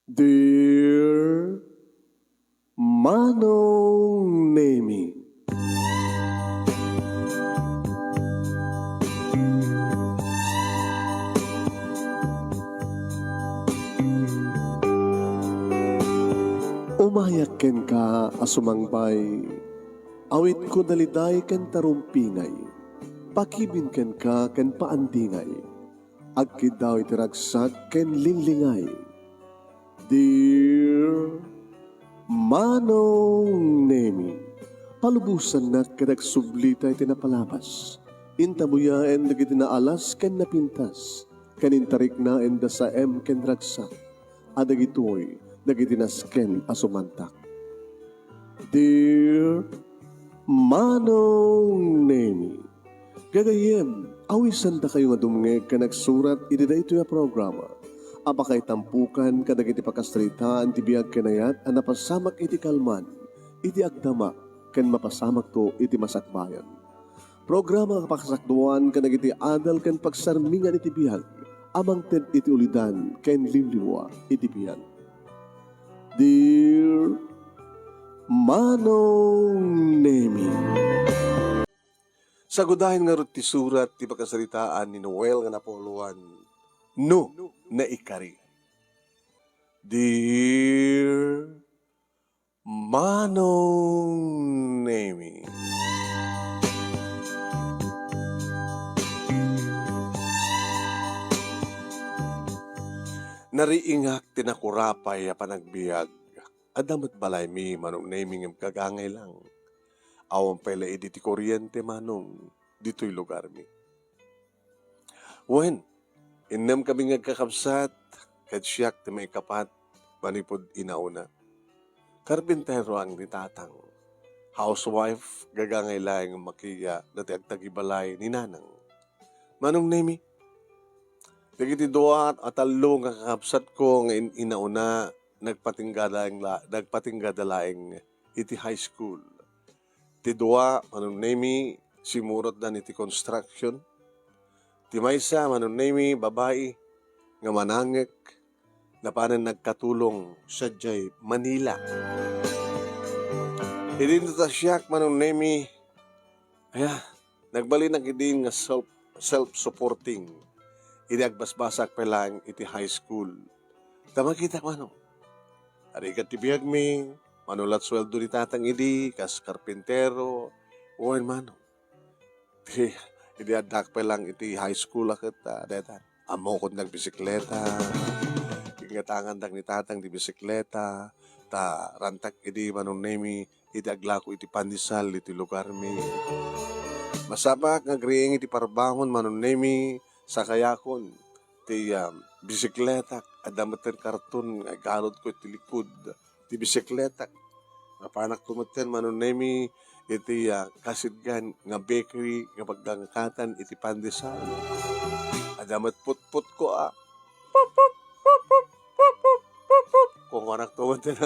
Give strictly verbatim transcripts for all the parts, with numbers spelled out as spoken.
Dear Manong Nemi. Umayak kenka a sumangbay, awitko daliday ken tarumpingay, pakibin kenka ken paandingay, agkiddaw iti ragsak ken linglingay. Dear Manong Nemi, palubosannak ket agsublita iti napalabas. Intabuyaen dagiti naalas ken napintas, ken intariknaen da saem ken ragsak, a dagitoy dagiti nasken a sumantak. Dear Manong Nemi, gagayyem, awisandakayo nga dumngeg ken agsurat iti daytoy a programa a pakaitampukan kadagiti pakasaritaan ti biag ken ayat a napasamak iti kalman, iti agdama, ken mapasamakto iti masakbayan. Programa a pakasakduan kadagiti adal ken pagsarmingan iti biag a mangted iti ulidan ken limlimua iti biag. Dear Manong Nemi. Sagudayen ngarud ti surat ti pakasaritaan ni Noel nga napuloan, No Naikari. Dear Manong Nemi. Nariingak ti nakurapay a panagbiag. Adda met balaymi, Manong Nemi, ngem gagangay lang. Awan pay la idi ti kuryente, Manong, ditoy lugarmi. Wen, innem kami nga agkakabsat, ket siak ti maikapat manipud inauna. Karpinteroan ni tatang. Housewife, gagangay laeng makiya dati agtagibalay ni nanang. Manong Nemi, dagiti dua a tallo nga kakabsatko nga in-, inauna, nagpatinggada laeng la-, nagpatinggada laeng iti high school. Ti dua, Manong Nemi, simurotdan iti construction. Ti maysa, Manong Nemi, babai nga manangek, napanen nagkatulong sadiay Manila. Idi ta siak, Manong Nemi, aya, nagbalinak idi nga self, self-supporting. Idi agbasbasak pay laeng iti high school. Ta makitak, Manong. Arigat ti biagmi, manulat sueldo ni tatang idi, kas karpintero, wen, Manong. Ti, idi addak pay lang iti high school a ket, ah, dayta, ammokon nagbisikleta. Gingatangandak ni tatang ti bisikleta, ta rantak idi, Manong Nemi, iti aglako iti pandesal iti lugarmi. Masapulak nga agriing iti parbangon, Manong Nemi, sakayakon ti, ah, bisikletak. Adda metten karton nga igaludko iti likud ti bisikletak. Napanakto metten, Manong Nemi, iti, ah, kasidgan nga bakery nga paggangkatan iti pandesal. Adda met putputko, ah, pup, pup, pup, pup, pup, pup, pup, pup. Kunkuanakto metten.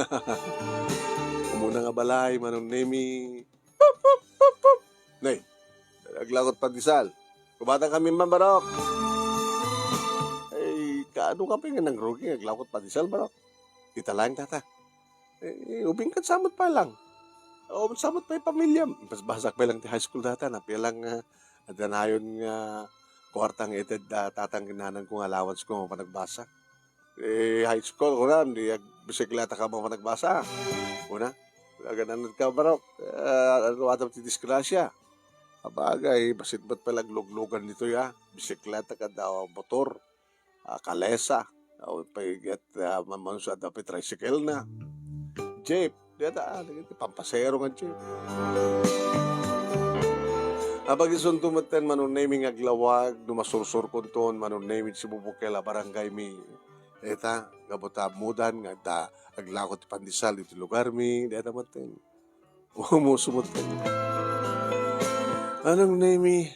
Umuna nga balay, Manong Nemi. Pup, pup, pup, pup. Nay, aglakot pandesal. Kumatang kami man, Barok. Ay, kaano ka pay nga nangrugi nga aglakot pandesal, Barok? Ita laeng, tata. Eh, ubing ket samot pay lang. O, samot pay pamiliam. Basbasak pay lang ti high school data, napia lang, ah, adda nayon nga kuarta nga ited da tatang ken nanangko nga allowance ko nga panagbasa. Eh, high school, kuna, di agbisikleta ka nga panagbasa. Kuna, agananad ka, Barok. Ah, ano, adam ti disgrasya. Abagay, bassit met pay lagluglugan ditoy, ah. Bisikleta kada motor. Ah, kalesa. Awan pay ket, ah, man-, manusad pay tricycle na. Jeep. Dayta, ah, dagiti pampasero nga jeep. Apag-isunto metten, Manong Nemi, nga aglawag, no masursurkonton, Manong Nemi, ti sibubukel a barangaymi. Dayta, gapu ta ammodan nga adda aglako ti pandesal iti lugarmi, dayta metten. Umuso metten. Manong Nemi,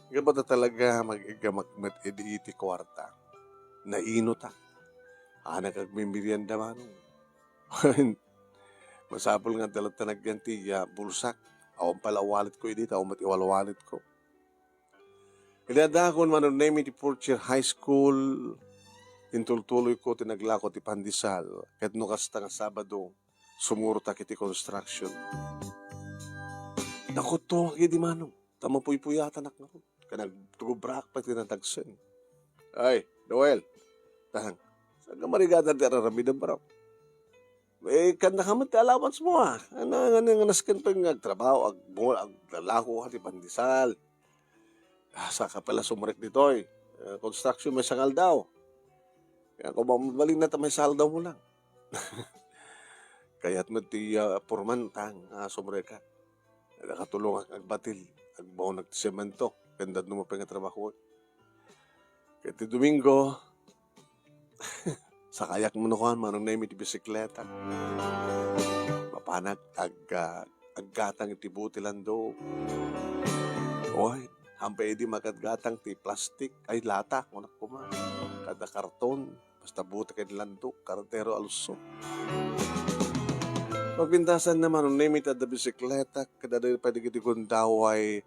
gapu ta talaga mag-igamak met idi iti kuarta. Nainutak. Anak agmimerienda, Manong. Masapul nga adda latta nagyan ti, ah, bulsak. Awan pay la walletko idi, ta awan met iwalwalletko. Idi addaakon, Manong Nemi, ti fourth year high school, Intultuloyko ti naglako ti pandesal, ket no kasta nga Sabado, sumurotak iti construction. Nakuttoak idi, Manong, ta mapuypuyatanak ngarud. Ket nagtugobraak pay ti natagsen. Ay, Noel, tang, saan ka marigatan ti ar-aramidem, bro? Eh, kannaka met ti allowance mo, ah. Ano, ano, ano, nasken pa nga agtrabaho, ag-, aglalako ka ti pandesal. Ah, saka pala sumrek ditoy. Eh, construction maysa nga aldaw. Kaya kung mabalin na ta maysa aldaw mo lang. Kayat mo ti, ah, foreman tang, ah, sumrek ka. Nakatulong ak-, agbatil, agbaonak ti semento, ken dadno mo pay nga trabaho. Ket ti Domingo, sakayak manen, Manong Nemi, ti bisikleta. Mapanak ag-, ah, aggatang iti buo ti landok. Oy, hampay idi magatgatang ti plastik, ay, lata, kunak koma. Kada karton, basta butek iti landok, kartero, alusso. Pagpintasan na, Manong Nemi, ti adda bisikleta, kada pay dagiti gundaway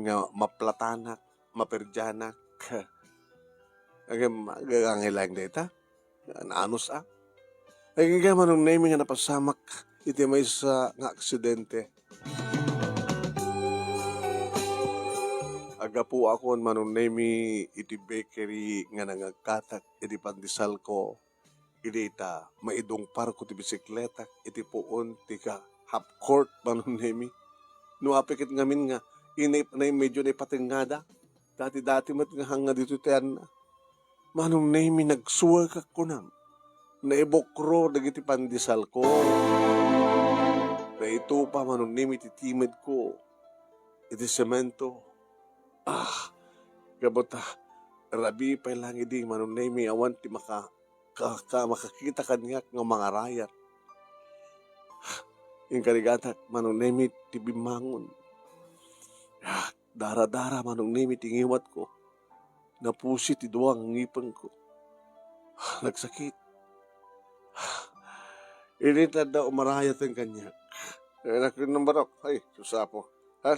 nga maplatanak, maperdianak. Agem, agangay laeng dayta. Naanus a. Agingga, Manong Nemi, nga napasamak iti maysa nga aksidente. Aggapuakon, Manong Nemi, iti bakery nga nangagkatak iti pandesalko. Idi ta maidungparko ti bisikletak iti puon ti ka-, half court, Manong Nemi. No apay ket ngamin nga inip-, na medyo naipatengngada. Dati-dati met nga hanga ditoy ti anna. Manong Nemi, nagsuwagak kunam. Naibukro dagiti pandesalko. Naitupa, Manong Nemi, ti timedko iti semento. Ah, gapu ta rabii pay lang idi, Manong Nemi, awan ti maka-, ka-, ka-, makakita kaniak nga mangarayat. Inkarigatak, Manong Nemi, ti bimmangon. Ah, dara-dara, Manong Nemi, ti ngiwatko. Napusi ti dua nga ngipengko. Nagsakit. Idi ta adda umarayaten kaniak. Eh, nakinnumbarok. Ay, susapo. Ha?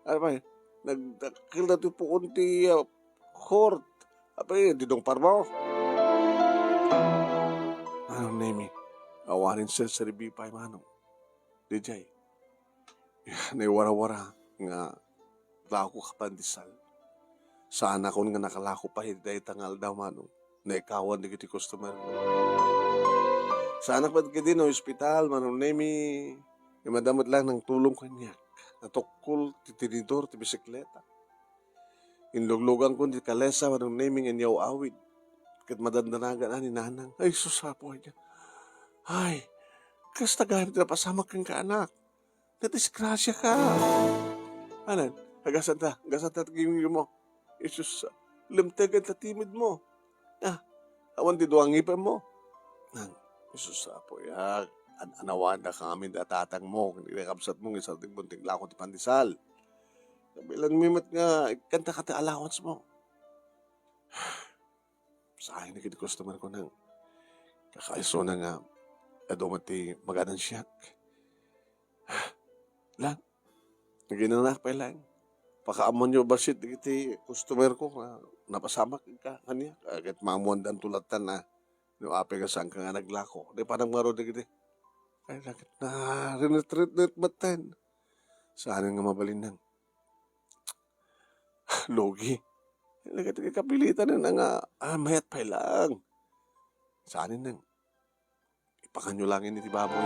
Ano ba? Nagdakkel na ti puon ti, ah, court. Apay, didong parmo? Manong Nemi, awanen serseribi pay, Manong. Dijay, naiwarawara nga lako ka pandesal. Saanakon nga nakalako pay dayta nga aldaw, Manong. Naikawan dagiti customer. Saanak met kadi no ospital, Manong Nemi. Ni madam met lang nangtulong kaniak. Natukkol ti tinidor ti bisikleta. Inluglugankon ti kalesa, Manong Nemi, nga inyaw-awid. Ket madandanagan ni nanang. Ay, sus, apo, ay, ay, kasta gayam ti napasamak kenka, anak. Nadisgrasiaka. Anan, agasanta, agasanta ti gimgim mo. Isus, lemtegen ta timedmo. Ah, awan ti dua nga ngipem mo. Nang, isus, apo, ya, an-, anawan da kami da tatang mo, ni kabsat mo, nga isarding bunting lako ti pandesal. Kabilan mi met nga, ikanta ka ti allowance mo. Saay na kiti customer ko nang, kakaisuna nga, adu met ti maganan siak. Lang, naginanak pay lang. Pakaammoanyo bassit dagiti customer ko nga napasamak ka kaniak. Ket maammoandanto latta a no apay nga saanka nga naglako. Di pa nagmaro dagiti. Ay, lakit na rinitritnit metten. Saan nga mabalin nang. Lugi. Lakit kapilitan na nga, ah, mayat pay lang. Saan nang. Ipakanyo lang iti baboy.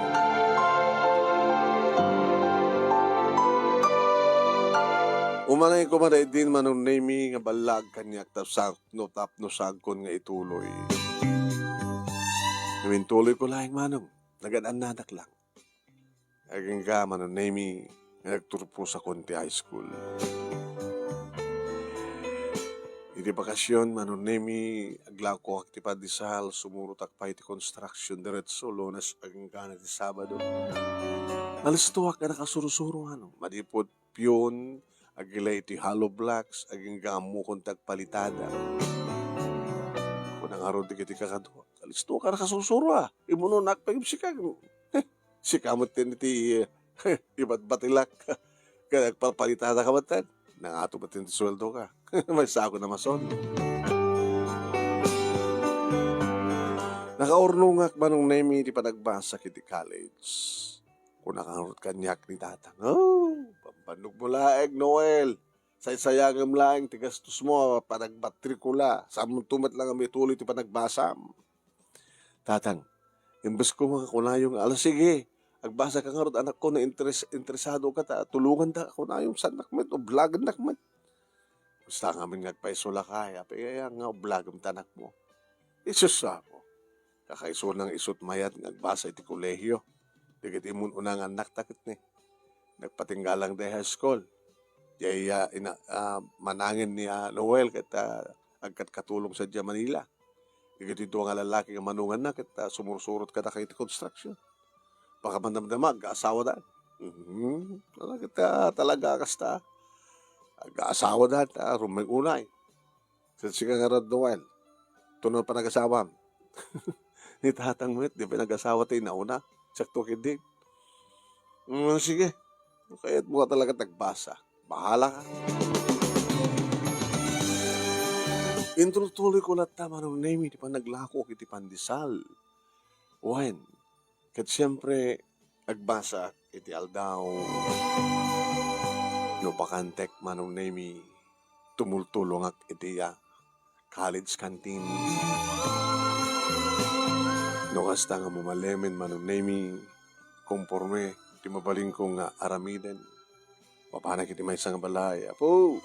Umanay koma daydi Manong Nemi nga ballag kaniak tapno, tapno sagkon nga ituloy. Ngem intuloy ko laeng, Manong. Nagan-annadak lang. Agingga, Manong Nemi, nga nagturpos ako ti high school. Iti bakasyon, Manong Nemi, aglakoak ti pandesal, sumurotak pay ti construction diretso, Lunes agingga na ti Sabado. Nalistoak nga nakasursuro, ano, madipot pion, agila iti hollow blocks, agingga ammokon ti agpalitada. Kuna ngarud dagiti kakaduak, "Nalistoak nga nakasursuro, a. Imunonak pay sika." Sika metten ti ibatbatilak. Ket agpalpalitada ka metten. Nangato metten ti sueldo ka. Maysako na mason. Nakaurnongak, Manong Nemi, iti panagbasak iti college. Kunak ngarud kaniak ni Tatang, "Oh, bambannogmo laeng, Noel. Saysayangem laeng ti gastosmo a panagmatrikula. Saanmonto met laeng a maituloy ti panagbasam." "Tatang, imbes koma nga kunayo nga, 'Ala, sige, agbasaka ngarud, anakko, no interes-, interesadoka ta tulonganda,' kunayo, saannak met, oblagennak met." Kasta ngamin nga agpaisulak, ay, apay aya nga oblagem ti anakmo? Isus, apo. Kakaisuna nga isut' mayat nga agbasa iti kolehiyo. Dagiti immun-una nga annakta ket ni, nagpatinggalang da high school. Diay, ah, ina-, ah, manangen ni, ah, Noel ket, ah, agkatkatulong sadiay Manila. Dagiti dua nga lallaki nga manunganna ket, ah, sumursurot kadakayo iti construction. Baka madamdama, agkaasawa da. Mhm. Talaga ta-, talaga kasta. Agkaasawa da, ta rumeng unay. Ket sika ngarud, Noel, tuno panagasawam? Ni Tatang met, di pay nagasawa ti inauna. Sakto ketdi. Mm, sige. Kayatmo nga talaga agbasa. Bahala ka. Intuloy-tuloyko latta, Manong Nemi, ti panaglako iti pandesal. Wen, ket siempre, agbasaak iti aldaw. No bakantek, Manong Nemi, tumultulongak iti, ah, college canteen. No kasta nga mumalemen, Manong Nemi, komporme ti mabalinko nga aramiden. Mapanak iti maysa nga balay, "Apo!"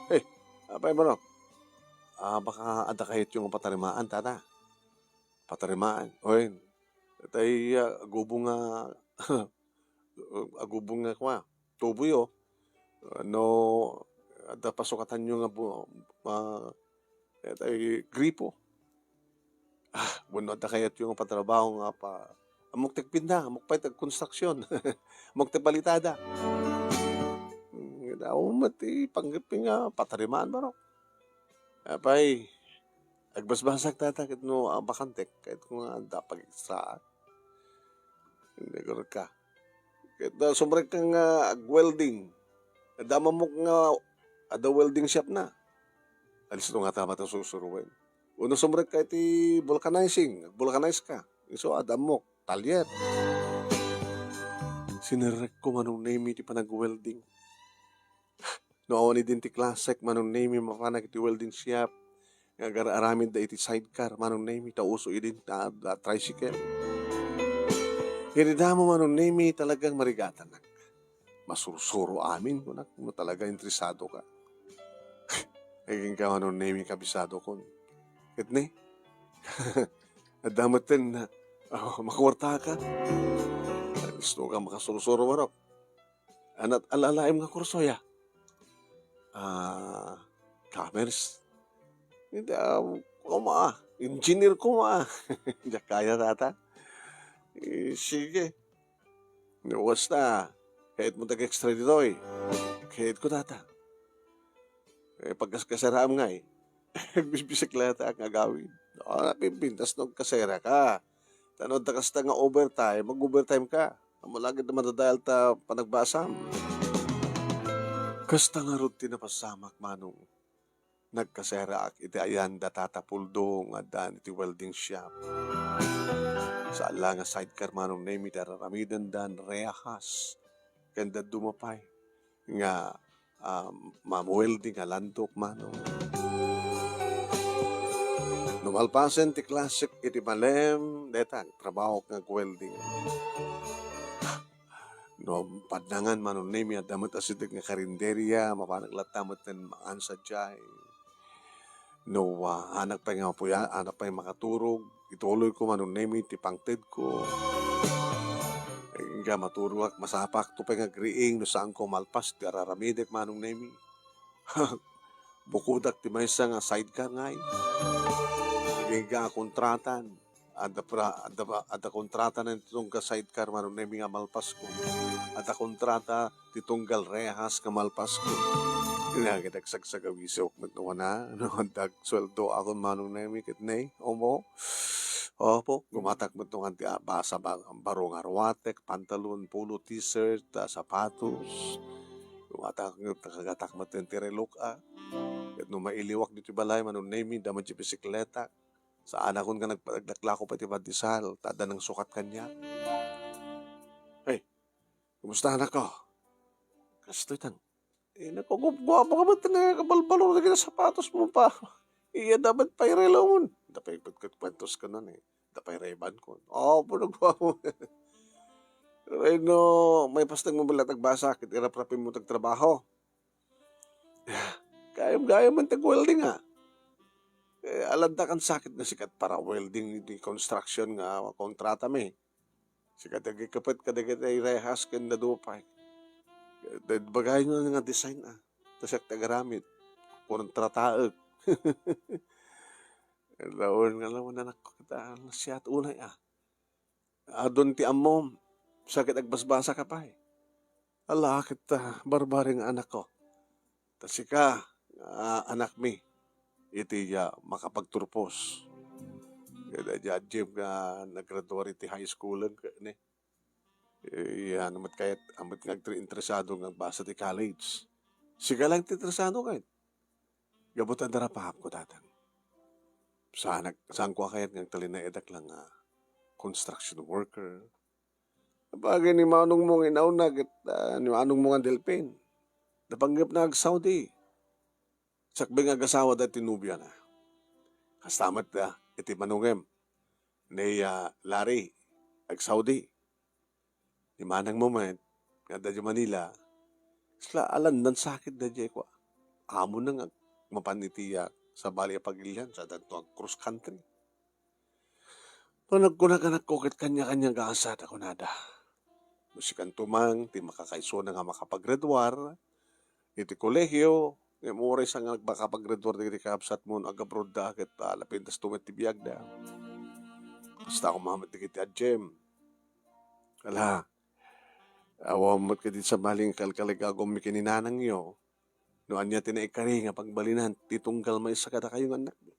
"Eh, apay, manok? Ah, baka adda kayatyo nga patarimaan, tata?" "Patarimaan? Wen, tay, ah, agubong nga, agubong nga, kua, tuboyo. No adda pasukatanyo nga bu-, ah, tay gripo." "Ah, wenno adda kayatyo nga patrabaho nga pa-, ammok ti agpinta, ammok pay ti agkonstruksyon, ammok ti palitada." Hmm, awan met ti panggepmi nga patarimaan, manok. Apay, agbasbasak, tata, ket no, ah, bakantek, kayatko nga adda pag-extraak. Indi, garud ka. Ket, ah, sumrekka nga ag-welding. Adda ammok nga adda welding shop na. Alisto nga ta met a susuroen. Wenno sumrekka iti vulcanizing, vulcanize ka. Isu, adda ammok, talyer. Sinerrekko, Manong Nemi, ti panag-welding. No awan idin ti classek, Manong Nemi, mapanak iti welding shop nga agar-aramidda iti sidecar, Manong Nemi, ta uso idin a, a tricycle. Iti damo, Manong Nemi, talagang marigatanak. Masursuro amin, kunak, no talaga interesado ka. Ay, kenka, Manong Nemi, kabisadokon. Ket ni? Adda metten, oh, makuarta ka. Gusto ka makasursuro, manok. Anat alalaem nga kurso, ya? Ah, commerce. Ita, ah, koma, engineer koma. Diak kaya, tata. Eh, sige. No, basta, kayatmo ti ag-extra ditoy. Kayatko, tata. Eh, pagkaskasaraam ngay. Agbisbisikletaak nga agawid. Ah, napimpintas no agkasera ka. Ta no adda kasta nga overtime, mag-overtime ka. Ammok laeng ti madadael ta panagbasam. Kasta ngarud ti napasamak, Manong. Nagkaseraak iti ayan da Tata Puldo nga addan iti welding shop. Saan la nga sidecar, Manong Nemi, ti ar-aramidenda ni Rejas ken dadduma pay nga, ah, mam-welding a landok, Manong. No malpasen ti klasek iti malem, dayta, trabahok nga ag-welding. No padnangan, Manong Nemi, adda met asideg nga karinderia, mapanak latta metten mangan sadiay. No, ah, anak pay nga mapuya-, anak pay makaturog, ituloyko, Manong Nemi, ti pangtedko. Nga maturogak, masapakto pay nga agriing no saanko malpas ti ar-aramidek, Manong Nemi. Bukodak ti maysa nga sidecar ngay. Agingga a kontratan. Adda pra-, adda, adda kontrata na ti tunggal sidecar, Manong Nemi, nga malpasko. Adda kontrata ti tunggal rehas nga malpasko. Ina, ket agsagsagawisiok met no wana, no, adda agsueldoakon, Manong Nemi, ket ne, omo. Opo, gumatak met no nga ti, ah, basa, ba-, baro nga ruatek, pantalon, polo, t-shirt, ah, sapatos. Gumatak, kagatak met ti relok, ah. Ket no mailiwak ditoy balay, Manong Nemi, adda met ti bisikleta. Saanakon nga nagpadaklaklako pay ti pandesal, ta adda nangsukat kaniak. Hey, kumusta, anakko? Kastoy tan. Eh, nagkugupguapo ka met, nakabalbalo dagiti sapatosmo pa. Iya, dapat pay relawon. Dapay ket kuentos ken ni. Dapay reban ko. Apo, nagguapo. Wenno, maipasten mo met la agbasa ket iraprapim mo ti agtrabaho. Gayam-gayam man ti ag-welding, a. Eh, alantakan sakit nga sikat para welding iti construction nga kontratami. Sikat ti agikepet kadagiti rehas ken nadupay. Ket ibagayonto nga design, a. Ta siak ti agaramid. Kontrataek. Laeng nga laeng, anakko, ket, a, nasayaat unay, a. Adun ti ammom, sakit agbasbasaka pay. Ala, ket, a, barbareng anakko. Ta sika, a, anakmi, iti, a, makapagturpos. Ket, a, diay Jim nga naggraduar iti high school, ket ni. Eh, ania met kayat, ammok nga agtri-, interesado nga agbasa ti college. Sika laeng ti interesado ket. Gapu ta adda rapaapko, tatang. Saanak, saanko a kayat nga agtalinaedak la nga construction worker. Apay, ni manongmo nga inauna ket, a, ni manongmo nga Delpin. Napanggepna ag-Saudi. Sakbay nga agasawada ti nobiana. Kasta met, a, iti manongem. Ni, a, Larry, ag-Saudi. Ni manangmo met, nga adda diay Manila, kasla alandan sakit daydiay kua. Amona nga mapan iti, a, sabali a pagilian, saanto ag-cross country. Panagkunak, anakko, ket kaniak-kaniak a gasat a kunada. No sikanto man ti makakaisuna nga makapagraduar iti kolehio, ngem uray sa nga makapaggraduar dagiti kakabsatmo no ag-abroad da ket, a, lapintasto met ti biagda. Kasta koma met dagiti adjem. Ala, awan met kadi sabali nga kalkaligagummi ken ni nanangyo. No ania ti naikari nga pagbalinan ti tunggal maysa kadakayo nga annakmi.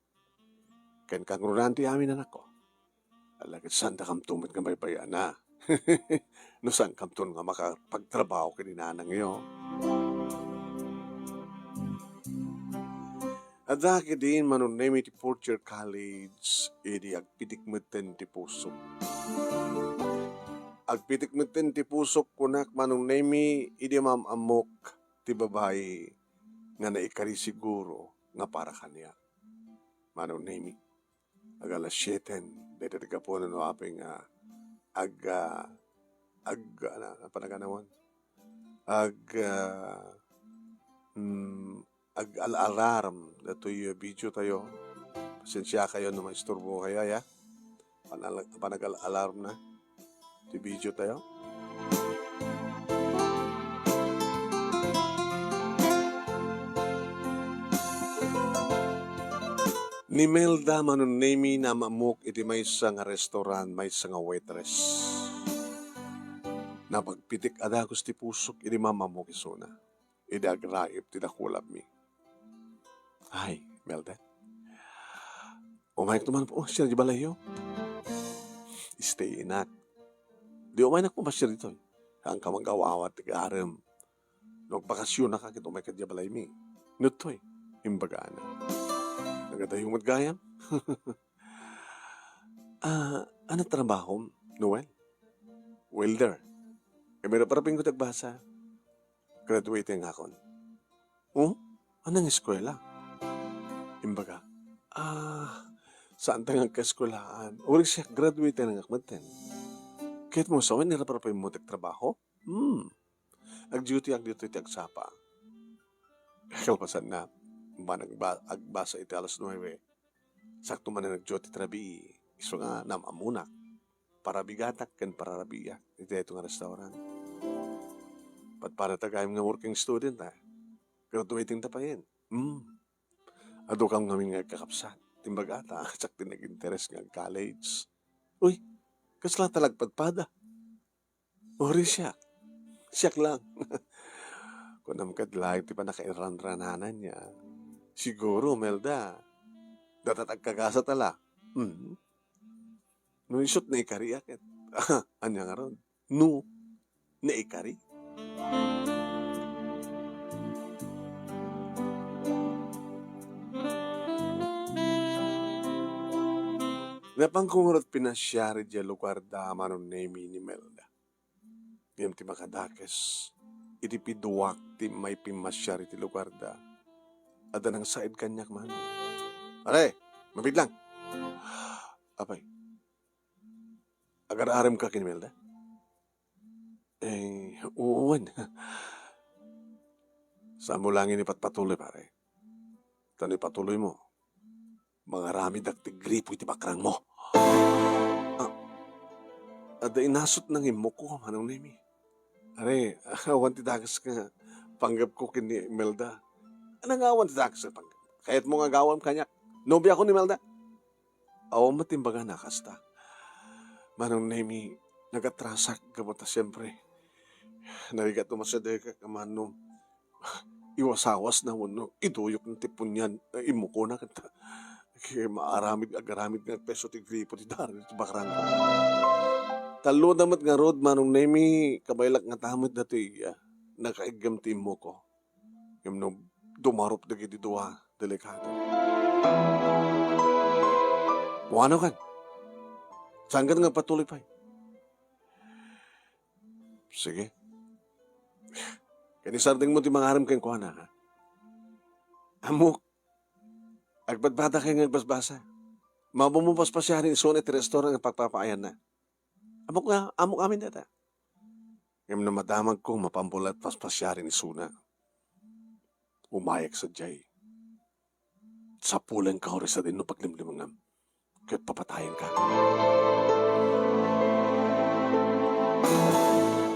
Ken kangrunaan ti amin, anakko. Ala ket saandakamto met nga baybay-ana. No saankamton nga makapagtrabaho ken ni nanangyo. Adda ketdin manunnem iti fourth year college, idi agpitik metten ti pusok. Agpitik metten ti pusok, kunak, manunnem, idi mam-ammok ti babai nga naikari siguro nga para kaniak. Manunnem. Ag-alas siete, dayta ti gapuna no apay nga ag-, a, ag-, ano, ano pa naganawan? Ag-, a, mm, ag-al-alarm datoy video tayo. Pasensiakayo no maisturbo kayo, aya. Panal-, panag-al-alarm na ti video tayo. Ni Melda manunemi, nam-ammok iti maysa nga restaurant, maysa nga waitress. Napagpitik a dagus ti pusok idi mam-ammok isuna. Idi agraip ti dakulabmi. Ay, Melda. Umaynak man, oh, siya di balayyo. Stay inak. Di umaynak mo ba siya ditoy? Saan ka mag-awawat ti garem? No agbakasyonaka ket umayka diay balaymi. No toy, imbagana. Nagadayo met gayam? Ah, ano trabahom, Noel? Welder. Kami raparaping ko tagbasa. Graduating akon. Oh? Anang eskwela? Imbaga, ah, saan ta nga agkaeskwelahan? Uray siak, graduating ak metten. Ket mo sawen, iraparapay mo ti agtrabaho? Hmm. Ag-duty ak ditoy ti agsapa. Kalpasanna, ban agba-, agbasa iti alas nuebe, sakto man nga nag-duty ti rabii, isu nga nam-ammonak. Parabigatak ken pararabiiak iti daytoy nga restaurant. Padpada ta gayam nga working student, a. Graduating ta payen. Hmm. Adu kam ngamin nga agkakabsat. Ti imbagata, siak ti nag-interes nga ag-college. Uy, kasla ta la agpadpada? Uray siak. Siak lang. Kunam ket laeng ti pannakairranranananna. Siguro, Melda, data't agkagasat a la. Hmm. No isut naikariak ket. Ania ngarud? No naikari? Napanko ngarud pinasiar idiay lugarda, Manong Nemy, ni Imelda. Ngem ti makadakes, iti piduak ti immay pimmasiar iti lugarda, adda nangsaid kaniak, Manong. Are, mabitlang. Apay, agar-aremka ken Imelda? Eh, wen. Saanmo laeng ipatpatuloy, pare. Ta no ipatuloymo, mangaramidak ti gripo iti bakrangmo. Ah, adda inasut nga immukko, Manong Nemy. Are, awan ti dakes nga panggepko ken ni Imelda. Ania nga awan ti dakes nga panggep? Kayatmo nga agawam kaniak? Nobiako ni Imelda? Awan met imbagana a kasta. Manong Nemy, nagatrasak gapu ta siempre, narigat no masadek a mano iwasawas na wenno iduyok na ti punian a immukona ket maaramid, agaramid nga agpeso ti gripo ti daron iti bakrangko. Tallo da met ngarud, Manong Nemy, kabaelak ngata met datoy, ah, nakaiggem ti immuko. Ngem no dumarup dagiti dua, delikado. Kuano kan? Saan ka nga patuloy pay? Sige. Ken isardengmo ti mangarem kenkuana, ha? Ammok, agbadbadakay nga agbasbasa. Mapanmo paspasiaren isuna ti restaurant nga pagpapaayanna. Ammok nga, ammok amin dayta. Ngem no madamagko, mapanmo la paspasiaren isuna. Umayek sadiay. Sapulenka, Jorge, sadino paglimlimengam ket papatayenka.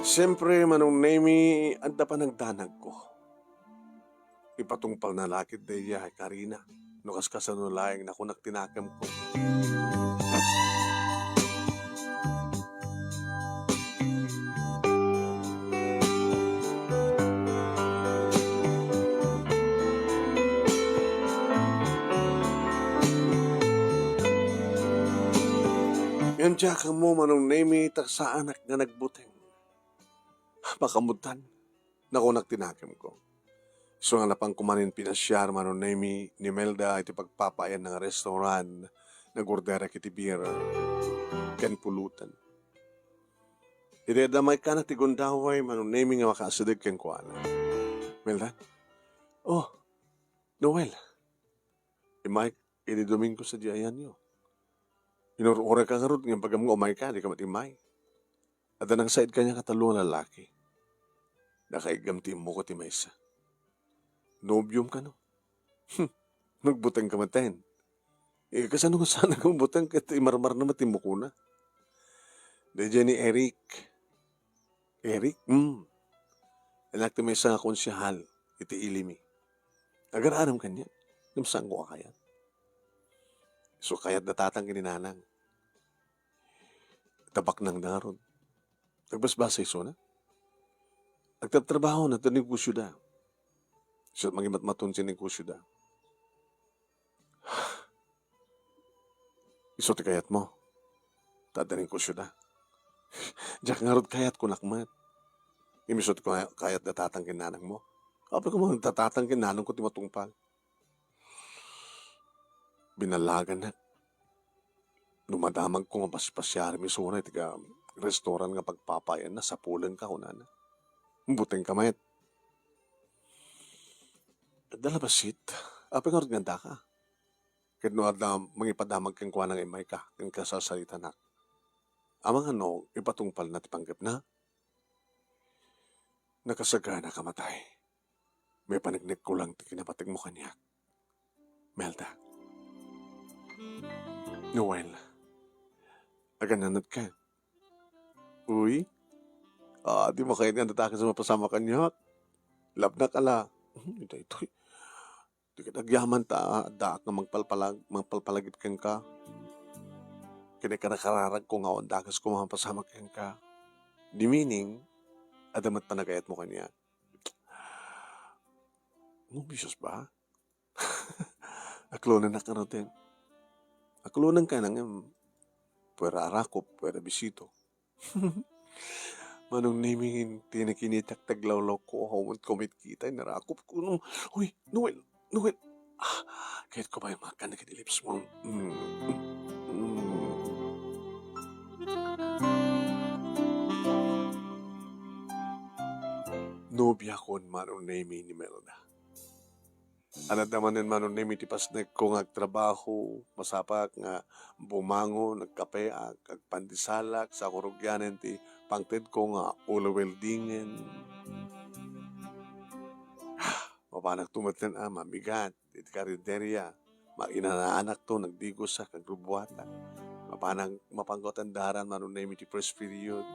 Siempre, Manong Nemy, adda panagdanagko. Ipatungpalna la ket daydiay, Karina. No kaskasano laeng, nakunak ti nakemko. Ngem diak ammo, Manong Nemy, ta saanak nga nagbuteng. Pakaammotan, nakunak ti nakemko. Isu nga napanko manen pinasiar, Manong Nemy, ni Imelda iti pagpapaayanna nga restaurant, nagorderek iti beer ken pulutan. Idi adda maikkan ti gundaway, Manong Nemy, nga makaasideg kenkuana. Imelda? Oh, Noel. Immayk idi Domingo sadiay ayanyo. Inur-urayka ngarud nga imbagam nga umayka, dika met immay. Adda nangsaid kaniak a tallo nga lalaki. Nakaiggem ti immuko ti maysa. Nobiom kano? Hmm, nagbutengka metten. Eh, kasano nga saanak nga magbuteng ket imarmarna met ti immukona? Daydiay ni Eric. Eric? Hmm. Innak ti maysa nga konsehal iti Ilimi. Agar-arem kaniak, ngem saanko a kayat. Isu kayat da tatang ken ni nanang. Tabaknangda ngarud. Nagbasbasa isuna. Agtartrabaho na, ta negosyo da. Isu mangimatmaton ti negosyo da. Isu ti kayatmo? Ta adda negosyo da. Diak ngarud kayat, kunak met. Ngem isu ti kaya-, kayat da tatang ken nanangmo? Apay koma nga tatang ken nanangko ti matungpal? Binallaganak. No madamagko nga paspasiarem isuna iti ka-, restaurant nga pagpapaayanna, sapulenka, kunana. Butengka met. Adda la bassit. Apay ngarud nga addaka? Ket no adda mangipadamag kenkuana nga immayka ken kasarsaritanak, amangan no ipatungpalna ti panggepna? Nakasagana ka matay. Maipaneknekko lang ti kinapategmo kaniak. Imelda. Noel. Agannanetka. Uy. Ah, di makayat nga adda dakes a mapasamak kaniak. Labnak a la. Hmm, daytoy. Di ket agyaman ta addaak nga mangpalpalag-, mangpalpalagip kenka. Ken ikarakararagko nga awan dakes koma a mapasamak kenka. Di meaning, adda met panagayatmo kaniak. Ngem, Jesus ba? Aklonen a kanutin. Aklonenka na ngem, puwera a rakop, puwera bisito. Manong Neming, ti nakinitak taglawlawko, awan kumitkita, narakop ko, no. Uy, Noel, Noel. Ah, kayatko pay makan dagiti lips mo. Mm, mm, mm. Nobiakon, Manong Nemi, ni Melda. Adda manen, Manong Nemi, ti pasnekko nga agtrabaho, masapak nga bumangon, agkapeak, agpandisalak, sa kurugianen ti pangtedko nga ulo weldingen. Mapanakto metten a mamigat iti karinderya. Mainanaanakto, nagdigosak, agrubuatak. Mapanag-, mapanggawtan daran, Manong Nemi, ti first period.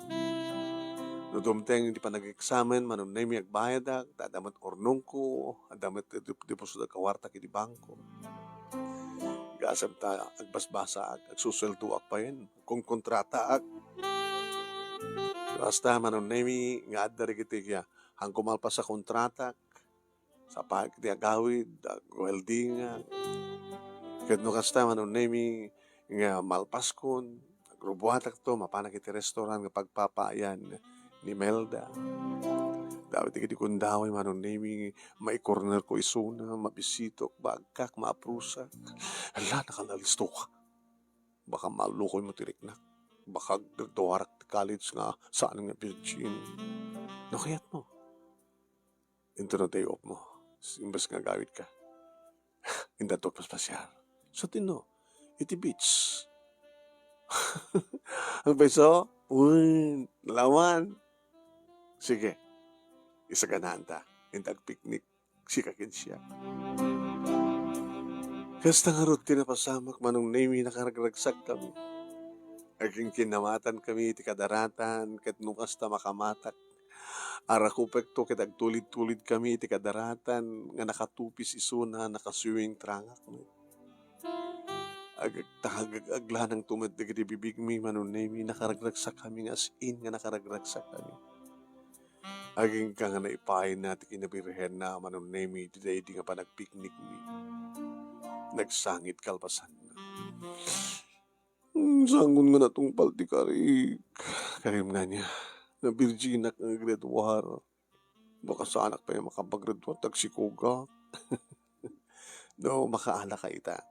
No dumteng iti panag-examen, Manong Nemi, agbayadak, ta adda met urnongko, adda met dep-, deposito a kuartak iti bangko. Gasem ta agbasbasaak, agsusueldoak payen, konkontrataak. Basta, Manong Nemi, nga adda dagiti, ya, han kumalpas a kontratak, sapaak iti agawid, agweldingak. Ket no kasta, Manong Nemi, nga malpaskon, agrubuatakto, mapanak iti restaurant nga pagpapaayan ni Melda. Dawit iti kundawi, Manong Nemi, maikornerko isuna, mabisitok, baagkak, maaprusak. Hala, nakalalisto ka. Baka malukoymo ti riknak. Baka aggraduarak ti college nga saan nga virgin. No kayatmo? Inton a day off mo, imbes nga agawidka, indatok paspasiar. Sa tinno, iti beach. Ang peso? Uy, lawan. Sige, isaganaan ta. Inta agpiknik, sika ken siak. Kasta ngarud ti napasamak, Manong Nemi, nakaragragsak kami. Agkinkinamatan kami iti kadaratan, ket no kasta makamatak, arakupekto ket agtulid-tulid kami iti kadaratan nga nakatupis isuna nakaswimming trangak met. Agagtagag aglanangto met dagiti bibigmi, Manong Nemi, nakaragragsak kami nga as in nga nakaragragsak kami. Agingga nga naipaayna ti kinabirhenna, Manong Nemi, iti daydi nga panagpiknikmi. Nagsangit kalpasanna. Hmm, sangon nga natungpal ti karik. Karim nga niya, nabirginak nga graduar. Baka saanak pay makapaggraduar, ta agsikogak. No, makaala ka ita.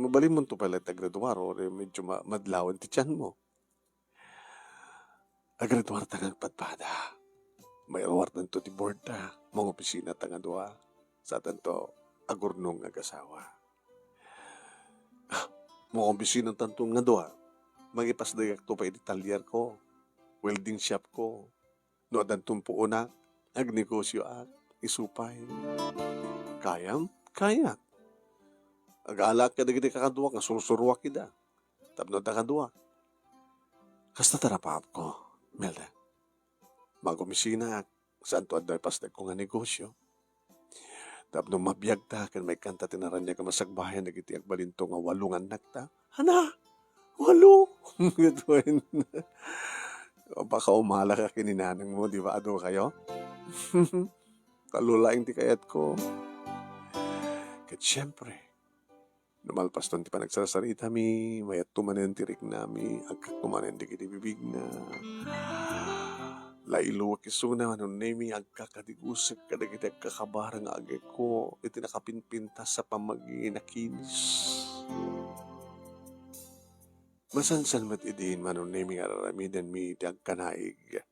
Mabalinmonto pay laeng ti aggraduar, o di medyo ma-, madlawen ti tianmo. Aggraduarta nga agpadpada. Mairuartanto ti boardta, mangopisinata nga dua. Satanto, agurnong nga agasawa. Ah, mangopisinantanto nga dua. Mangipasdegakto pay iti talierko, welding shopko. No addanton puonak, agnegosioak, isu pay. Kayam? Kayak. Agaalaak kadagiti kakaduak nga sursuruak ida. Tapno adda kadua. Kasta ti napaapko, Melda. Magumisinaak, saanto adda ipasdegko nga negosio. Tapno mabiagta ken maikkanta ti naraniag a masakbayan dagiti agbalinto nga walo nga annakta. Hana? Walo? Gituin. Baka umalaka ken ni nanangmo, di ba, adu kayo? Kalo laeng ti kayatko. Ket siempre, no malpaston ti panagsarsaritamin, mayatto manen ti riknami, agkakto manen dagiti bibigna. Lailuak isuna, Manong Nemi, agkakadigusek kadagiti agkakabara nga agekko iti nakapinpintas a pamaginakinis. Masansan met idin, Manong Nemi, nga ar-aramidenmi ti agkanaig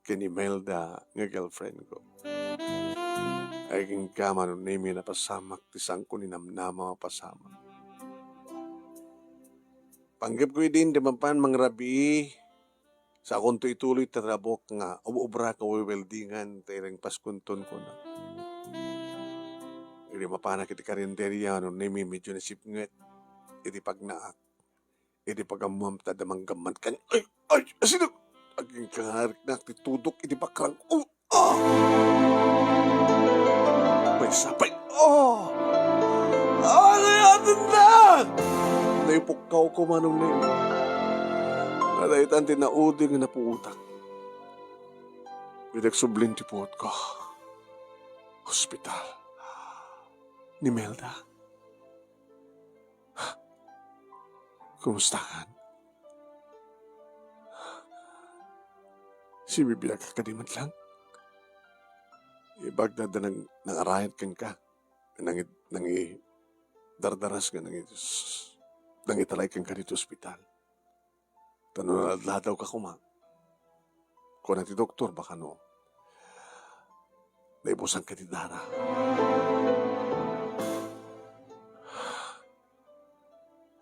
ken Imelda nga girlfriendko. Agingga, Manong Nemi, napasamak ti saanko ni namnama a pasamak. Panggepko idin ti mapan mangrabii, saankonto ituloy ti trabaho nga ub-ubra ka weweldingan ta iring Paskonton kuna. Idi mapanak iti karinderya, Manong Nemi, medyo nasipnget iti pagnaak. Idi pagammuam ta adda manggamman kaniak. Ay, ay, asideg! Agingga nga riknak ti tudok iti bakrang. Oh, ah! Pay sapay. Oh! Ano yatenda? Naipukkawko, Manong Neng. Nga daytan ti naudi nga napuotak. Idi agsublin ti puotko, hospital. Ni Melda. Kumusta kan? Sibibiag ka kadi met lang? Ibagda da nang, nangarayat kenka. Nangi-, nangi-, dardaras nga nangi-, nangitalay kenka dito ospital. Ta no naladladaw ka koma, kuna ti doktor, baka no, Naibusan ka ti dara.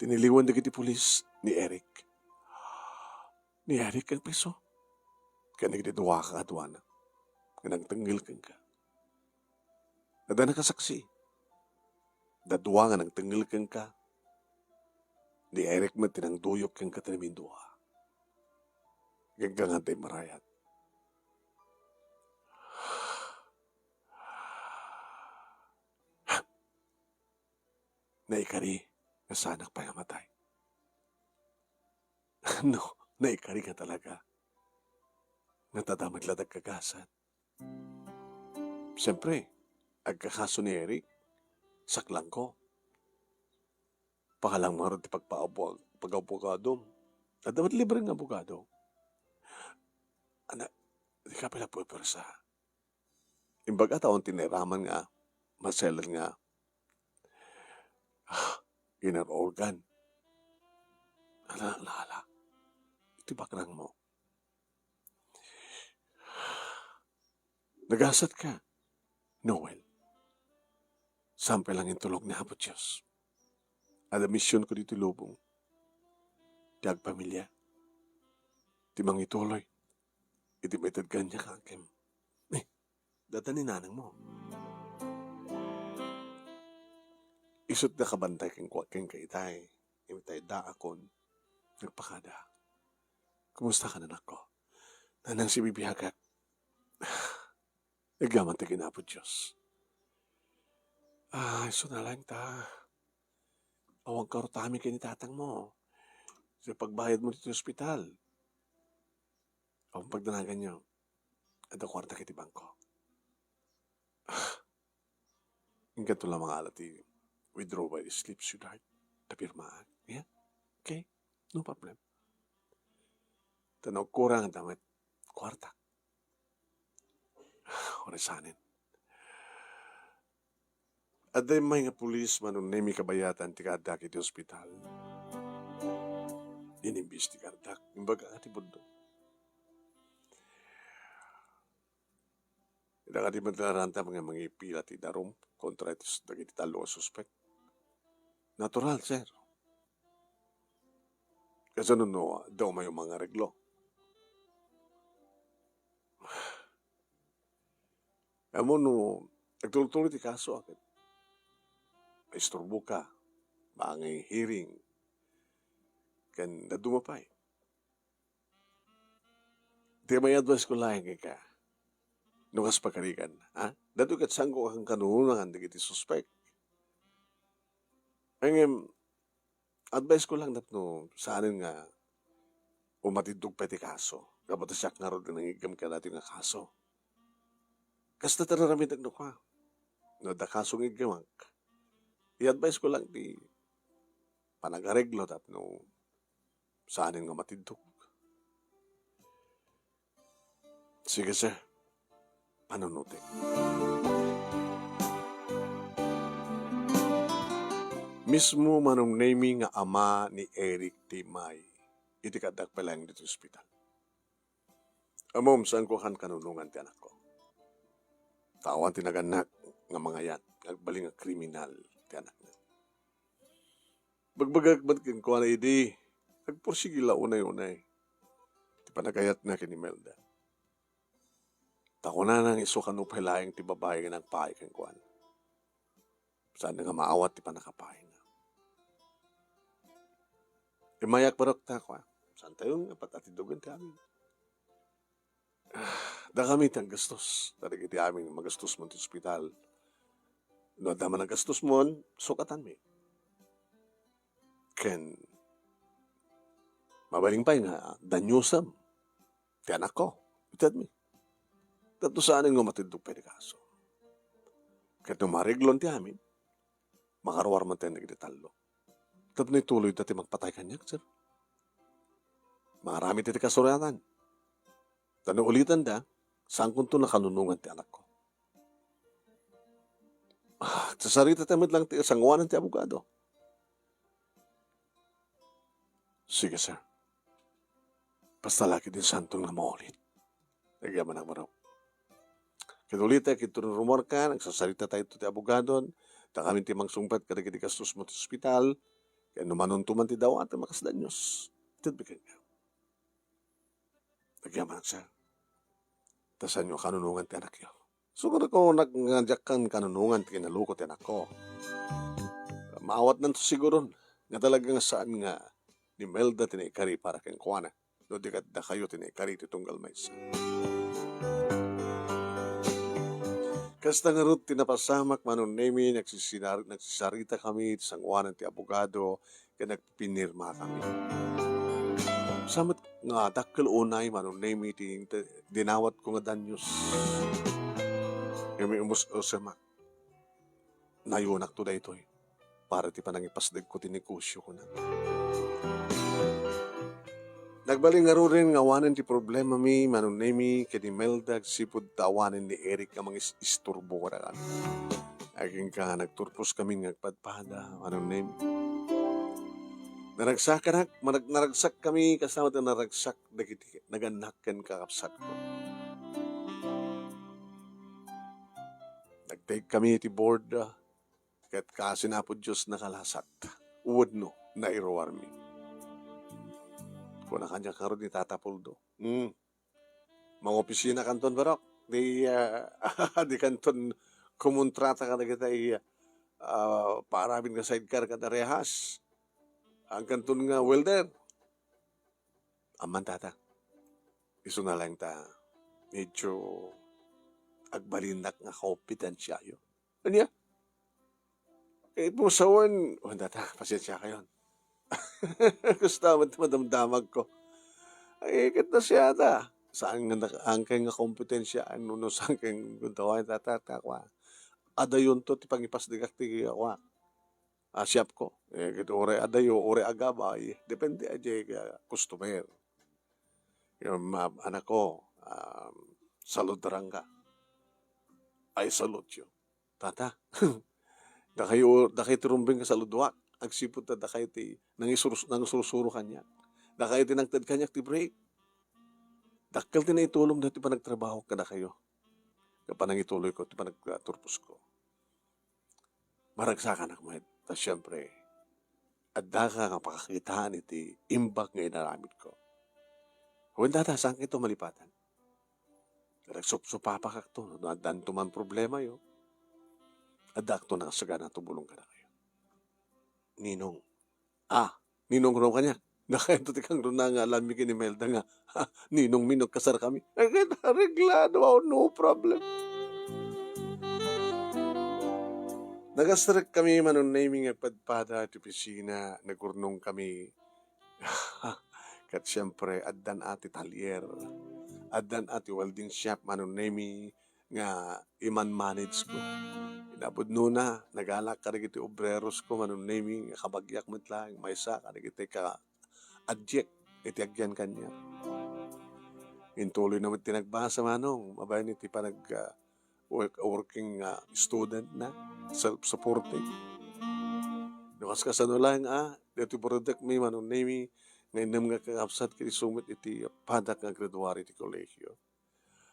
Tiniliwan dagiti pulis ni Eric. Ni Eric ken Peso. Ken dagiti dua kaaduana nga nangtengngel kenka. Adda nakasaksi. Dadua nga nangtengngel kenka. Ni Eric met ti nangduyok kenka ti namindua. Gaggangan ti marayat. Naikari nga saanak pay a matay. No, naikari nga talaga. Nga adda met la dagkagasat. Siyempre, agkakaso ni Eric, saklangko. Pakalang ngarud ti pagpaabuag-, pag-abogadom. Adda met libre nga abogado. Ana, di ka pala puwersa. Imbag a taon ti nairaman nga, maselan nga, ah, inner organ. Ala, ala, ala. Iti bakrang mo. Nagasat ka, Noel. Saan pay lang intulog ni Apo Dios. Adda misionko ditoy lubong. Ti agpamilia. Ti mangituloy. Iti maited kaniak nga agim. Eh, data ni nanang mo. Isut nakabantay ken kua-, ken kaitay. Imitay daakon. Nagpakada. Kumusta ka, anakko? Nanang, sibibiagak. Agyaman ti ken Apo Dios. Ah, isu na lang ta. Awan karutami ken ni tatang mo. Sa pagbayad mo ditoy ospital. Awan pagdanagan niyo. Adda kuarta iti bangko. Inkanto la mangala ti withdraw by slip, sweetheart. Ta pirmaak. Yeah? Okay? No problem. Ta nakurang adda met kuarta. Uri sanen. Adda immay nga pulis, Manong Nemy, kabayatan ti kaaddak iti ospital. Inimbestigardak. Imbag a ti budno. Ita kadi met la ranta nga mangipila ti darum kontra iti s-, dagiti tallo a suspek. Natural, sir. Kasano no, adda umayo mangareglo? Ammom no agtuloy-tuloy ti kaso, a ket maisturbo ka, maangay hearing, ken dadduma pay. Ti may advice ko laeng kenka, no kas pagarigan, ha? Datoy ket saanko a kanunongan dagiti suspek. Ngem, advice ko lang tapno saanen nga umatiddog pay ti kaso. Gapu ta siak ngarud ti nangiggem kadatoy nga kaso. Kasta ti ar-aramidek no kua. No adda kaso nga iggemak, i-advice ko lang ti panagareglo tapno saanen nga matiddog. Sige, sir. Panunotek. Mismo Manong Nemy nga ama ni Eric ti immay iti kaaddak pay laeng ditoy ospital. Ammom, saanko a kankanunongan ti anakko. Ta awan ti nagannak nga mangayat nga agbalin nga kriminal ti anakna. Bagbagak met kenkuana idi, agpursigi la unay-unay ti panagayatna ken ni Imelda. Ta kunana nga isu kano pay laeng ti babai nga nangpaay kenkuana. Saan nga maawat ti pannakapayna. Immayak, barok, ta kua, saantayo nga pat-atiddogen ti amin. Ah, dakami ti aggastos kadagiti amin nga magastos man ti ospital. No adda man aggastos mon, sukatanmi. Ken mabalin pay nga daniosem ti anakko, itedmi. Tapno saanen nga matiddog pay ti kaso. Ket no maareglon ti amin, makaruar man tayo dagiti tallo. Tapno ituloyda ti magpatay kaniak, sir. Mangaramid iti kasuriatan. Ta no ulitenda, saankonto a kanunongan ti anakko. Ah, sasaritata met lang ti sanguanan ti abogado. Sige, sir. Basta la ket insanton nga maulit. Nagyamanak, barok. Ket ulitek, inton rummuarka, nagsasaritatayo ti abogado, dakami ti mangsungbat kadagiti gastos mo ti ospital, ken no manunto man ti dawat, makasdanyos. Itedmi kenka. Agyamanak, sir. Ta saanyo a kanunongan ti anakyo. Sumanko nga diak kanunongan ti kinaluko ti anakko. Maawatnanto siguron nga talaga nga saan nga ni Imelda ti naikari para kenkuana, no di ket dakayo ti naikari ti tunggal maysa. Kasta ngarud ti napasamak, Manong Nemy, nagsisinar-, nagsisaritakami ti sangoanan ti abogado, ken nagpinirmakami. Sa met nga dakkel unay, Manong Nemy, ti, ti dinawatko nga danyos. Ngem imus-usemak. Nayonakto daytoy para ti panangipasdegko ti negosio, kuna. Nagbalin ngaruden nga awanen ti problemami, Manong Nemy, ken ni Imelda agsipud ta awanen ni Eric nga mangis-isturbo kadakami. Agingga, nagturposkami nga agpadpada, Manong Nemy. Naragsakanak, manag-, naragsakkami, kasla met naragsak dagiti nagannak ken kakabsatko. Nagtaygkami iti board, ket kaasi ni Apo Dios nakalasat wenno nairuarmi. Kuna kaniak ngarud ni Tata Poldo, "Hmm, mangopisinakanton, barok. Di, ah, di kanton kumontrata kadagiti, ah, paaraben nga sidecar kada rehas. Haankanton nga welder." "Amman, Tata. Isuna laeng ta medyo agbalinnak nga kompetensiayo." Ania? Kay pusawen, o, Tata, pasensiakayon. Kasta met ti madamdamagko. Ay, ket no siak, ta saan nga nak-, angkay nga kompetensiaan no, no saan kay gundaway, Tata, ta kua. Adayonto ti pangipasdegak ti kua. Ah, siapko. Eh, ket uray adayo, uray agabay, depende a diay, ah, customer. Ngem, ah, anakko, um, saludarangka. I salute you. Tata, dakayo, dakayo ti rumbeng nga saludoak. Agsipud ta dakayo ti nangisurs-, nangisursuro kaniak. Dakayo ti nangted kaniak ti break. Dakkel ti naitulong daytoy panagtrabahok kadakayo. Ket panangituloyko ti panagturposko. Maragsakanak met, ta siempre, addaka nga pakakitaan iti imbag nga inaramidko. Wen, Tata, saan kayto malipatan? Nagsupsupapakakto no addanto man problemayo. Addaakto nakasagana a tumulong kadakayo. Ninong. Ah, Ninong, runo kaniak. Dakayto ti kangruna nga alanmi ken ni Imelda nga, "Ninong, Ming, no agkasarkami." Ay, ket areglado, aw, no problem. Nagasarekkami, Manong Nemy, nga agpadpada iti opisina, nagurnongkami. Ket siempre, addan a ti talyer, addan a ti welding shop, Manong Nemy, nga iman-manageko. Inapudnona, nagalak kadagiti obrerosko, Manong Nemy, nga kabagiak met laeng, maysa kadagiti ka-, adjek iti agyan kaniak. Intuloyna met ti nagbasa, Manong, babaen iti panag-, ah, work-, working, ah, student na, self-supporting. No kas-, kasano laeng, ah, daytoy burutekmi, Manong Nemy, nga innem nga kakabsat ket isu met iti padak nga aggraduar iti kolehiyo.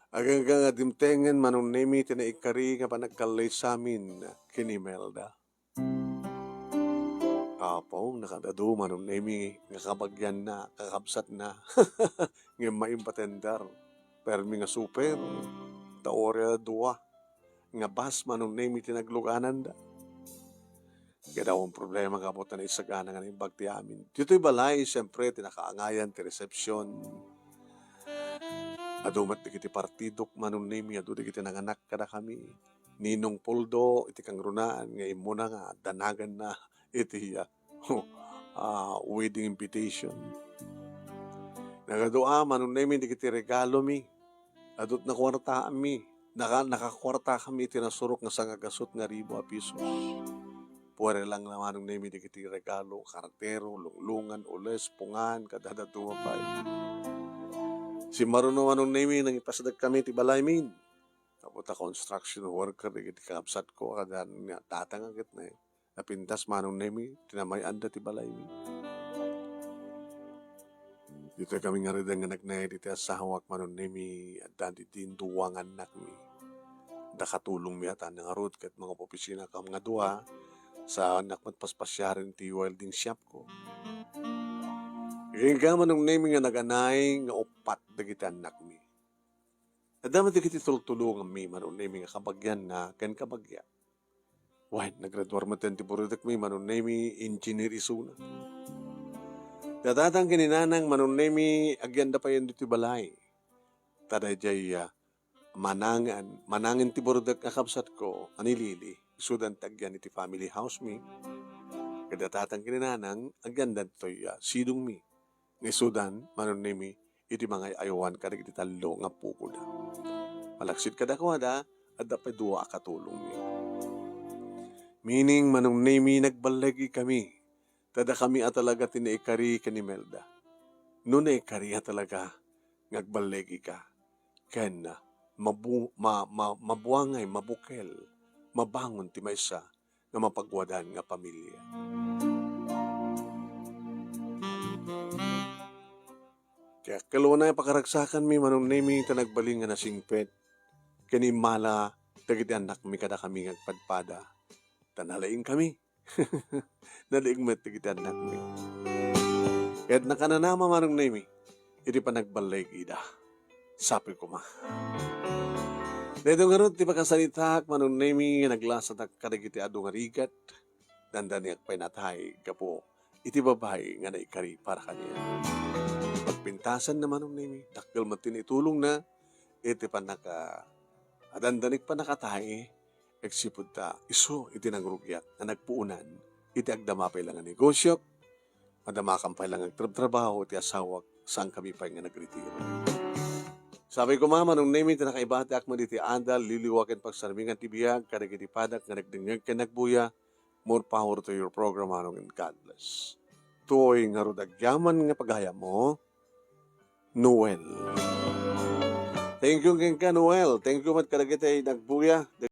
Agingga nga dimtengen, Manong Nemy, ti naikari nga panagkallaysamin ken ni Imelda. Apo, nakaad-adu, Manong Nemy, nga kabagianna, kakabsatna. Ngem maimpatender. Permi nga super. Ta uray a dua nga bus, Manong Nemy, ti naglugananda. Ket awan problema, gapu ta naisagana nga naimbag ti amin. Ditoy balay, siempre, ti nakaangayan ti resepsiyon. Adu met dagiti partidok, Manong Nemy, adu dagiti nanganak kadakami. Ninong Poldo, iti kangrunaan nga immuna nga danaganna iti, ah, ah, wedding invitation. Nagadu a, Manong Nemy, dagiti regalomi. Adut nakuartaanmi. Naka-, nakakuartakami iti nasurok nga sangagasut nga ribu a pisos. Puwari lang, Manong Nemy, dagiti regalo, kartero, lunglungan, ules, pungan, kadadatoa pay. Simmaruno, Manong Nemy, nangipasdekkami ti balaymin. Gapu ta construction worker dagiti kakabsatko, kadan nga tatang a ket ne-, napintas, Manong Nemy, ti namay-anda ti balaymi. Ditoy kami ngaruden nga nagnaed iti asawak, Manong Nemy, addan ti dua nga annakmi. Dakatulongmi a tan ngarud ket mangup-opisinakam nga dua, saannak met paspasiaren ti welding shopko. Kenka, Manong Nemi, nga nag-anay nga uppat dagiti annakmi. Adda met dagiti tultulonganmi, Manong Nemi, nga kabagianna ken kabagia. Wen, nagraduar met ti burutekmi, Manong Nemi, engineer isuna. Dadatang ken ni nanang, Manong Nemi, agyanda payen ditoy balay. Ta daydiay, ah, manangan, manangan ti burutek a kabsatko a ni Lily, isudan ti agyan iti family house mi. Ket dadatang ken ni nanang, agyanda ditoy, ah, sidongmi. Nga isudan, Manong Nemi, iti mangay-aywan kadagiti tallo nga pupoda. Malaksid kadakuada, adda pay dua a katulongmi. Meaning, Manong Nemi, nagballegikami. Ta dakami a talaga ti naikari ken ni Imelda. No naikari a talaga nga agballegika, ken mabu-, ma-, ma-, mabuangay, mabukel, mabangon ti maysa nga mapaguadan nga pamilia. Ti akkel unay a pakaragsakanmi, Manong Nemi, ta nagbalin nga nasingpet ken immala dagiti annakmi kadakami nga agpadpada, ta nalaingkami. Nalaing met dagiti annakmi. Ket nakananama, Manong Nemi, iti panagballegida. Sapay koma. Daytoy ngarud ti pakasaritaak, Manong Nemi, nga naglasatak kadagiti adu nga rigat. Dandaniak pay natay gapu iti babai nga naikari para kaniak. Pagpintasanna, Manong Nemi, dakkel met ti naitulongna iti pannaka-, a dandanik pannakatay, agsipud ta isu iti nangrugiak nga nagpuonan iti agdama pay la nga negosiok, madamakan pay la nga agtrabtrabaho iti asawak, saankami pay nga nagretiro. Sapay koma, Manong Nemi, ti nakaibatiak met iti adal, liliwa ken pagsarmingan ti biag kadagiti padak nga nagdengngeg ken nagbuya. More power to your program, Manong, and God bless. Toy ngarud agyaman nga pagayammo, Noel. Thank you kenka, Noel. Thank you met kadagiti nagbuya.